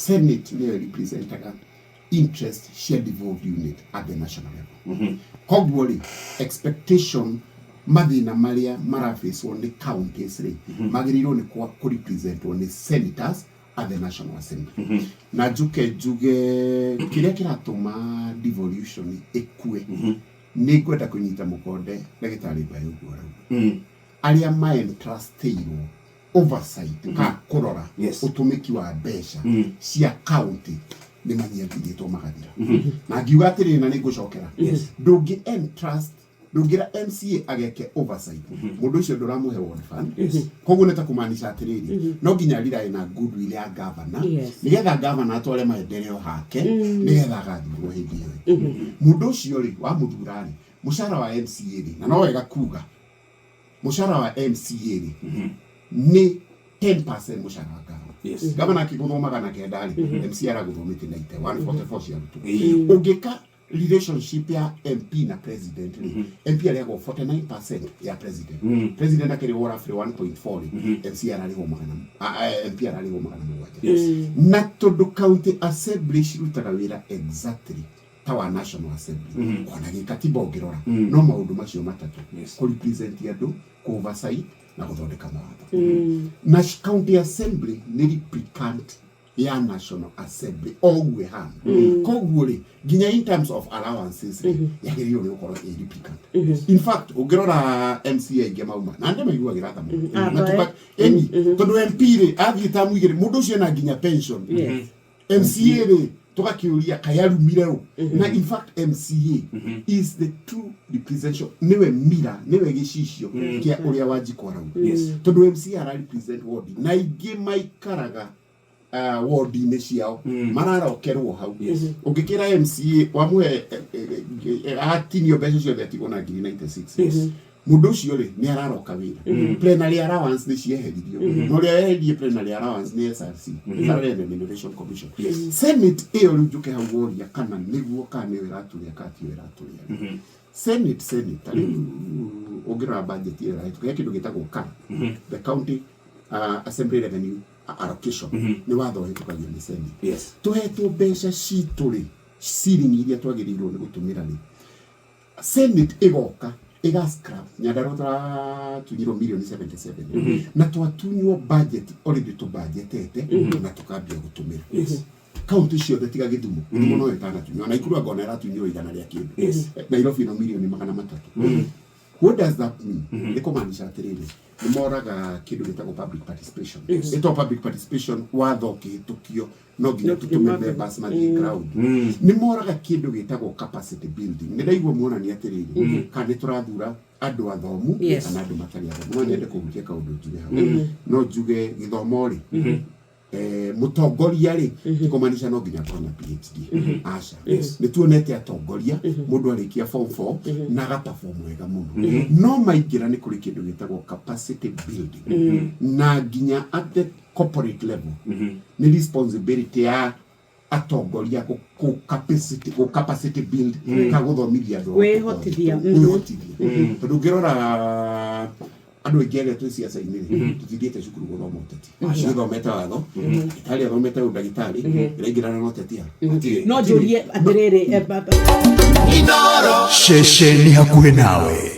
Senate nĩyo representaga interest cia devolved unit at the national level. Koguo rĩ, expectation, mathĩna marĩa marafacwo nĩ counties rĩ, magĩrĩirwo nĩ kũrepresentwo nĩ senators at the National Assembly. Na njuke njuge kĩrĩa kĩratũma devolution ĩkue, nĩ ngwenda kũnyita mũkonde ndagĩtarĩ Mbaĩ ũguo arauga, arĩa maentrustĩirwo oversight ka kũrora ũtũmĩki wa mbeca cia county nĩ manyiathirĩtwo magathira. Na ngiuga atĩrĩrĩ, na nĩ ngũcokera, ndũngĩ entrust, ndũngĩra MCA ageke oversight, mũndũ ũcio ndũramũhe ward fund. Koguo nĩ ta kũmaanisha atĩrĩrĩ, no nginya rely na goodwill ya governor, nĩgetha governor atware maendeleo hake, nĩgetha agathurwo hĩndĩ ĩyo ĩngĩ. Mũndũ ũcio rĩ, wamũthura rĩ, mũcara wa MCA rĩ, na no wega kuga mũcara wa MCA rĩ nĩ 10% mũcara wa governor. Governor akĩgũthwo 900 rĩ, MCA aragũthwo mĩtĩ 90, 144 cia arutwo. Ũngĩka relationship ya MP na president rĩ, MP arĩagwo 49% ya president. President akĩrĩhwo roughly 1.4 rĩ, MCA ararĩhwo magana MP ararĩhwo 700. Na tondũ county assembly cirutaga wĩra exactly ta wa National Assembly, ona gĩkatiba ũngĩrora, no maũndũ macio matatũ: kũ represent andũ, kũ oversight na gũthondeka mawatho. Na county assembly nĩ replicant ya National Assembly o ũguo ĩhana. Koguo rĩ, nginya in terms of allowances rĩ, yagĩrĩirwo nĩ gũkorwo ĩ replicant. In fact, ũngĩrora MCA aingĩ mauma na ndĩ maiguagĩra tha mũno. Na ĩni tondũ MP rĩ, athiĩ tamu 2, mũndũ ũcio ena nginya pension. MCA rĩ, tũgakĩũria kaĩ arumire rũ? Na in fact MCA is the true representation, nĩwe mira, nĩwe gĩcicio kĩa ũrĩa Wanjikũ arauga, tondũ MCA ara represent ward, na aingĩ maikaraga ward-inĩ ciao, mararokerwo hau. Ũngĩkĩra MCA wamũhe atinio mbeca ciothe, atigwo na ngiri 96, mũndũ ũcio rĩ, nĩ araroka wĩra. Plenary allowance nĩ cieheririo, na ũrĩa weheririe plenary allowance nĩ SRC, Salary and Remuneration Commission. Senate ĩyo rĩu, njũke hau woria kana nĩguo, kana nĩyo ĩratũrĩa kana tiyo ĩratũrĩa. Senate ta rĩu ũngĩrora budget ĩyo ĩrahĩtũka, he kĩndũ gĩtagwo CARA, the County Assembly Revenue Allocation, nĩ watho ũhĩtũkagio nĩ Senate. Tũhetwo mbeca citũ rĩ, ciringi iria twagĩrĩirwo nĩ gũtũmĩra rĩ, Senate ĩgoka ĩga scrap. Nyandarua tũratunyirwo mirioni 77, na twatunywo budget already tũbudgetete na tũkambia gũtũmĩra. Kaunti ciothe tiga Gĩthumo, Gĩthumo no ĩtanatunywo, na Ikuru anga ona ĩratunyirwo 100 rĩa kĩndũ. Nairobi no mirioni 300. What does that mean? Nĩ kũmaanisha atĩrĩrĩ, nĩ moraga kĩndũ gĩtagwo public participation. Ĩtagwo public participation, watho ũkĩhĩtũkio no nginya No nginya tũtũme members mathiĩ ground. Nĩ moraga kĩndũ gĩtagwo capacity building. Nĩ ndaigua muonania atĩrĩrĩ, kana nĩ tũrathura andũ athomu kana andũ matarĩ athomu. No nyende kũhutia kaũndũ njuge hau, no njuge gĩthomo rĩ, mũtongoria rĩ, ti kũmaanisha no nginya akorwo na PhD, aca. Nĩ tuonete atongoria mũndũ arĩkia form 4 na agaperform wega mũno, no maingĩra nĩ kũrĩ kĩndũ gĩtagwo capacity building, na nginya at the corporate level nĩ responsibility ya atongoria kũ capacity build ka gũthomithia andũ ao. Kwĩhotithia. Kwĩhotithia, tondũ ũngĩrora andũ aingĩ arĩa twĩ ciaca-inĩ rĩ, tũtithiĩte cukuru gũthoma ũteti, gĩthomete watho, ndagĩtarĩ athomete ũndagĩtarĩ, ĩraingĩrana na ũteti ha? No njũrie atĩrĩrĩ, Ceceni hakuhĩ nawe.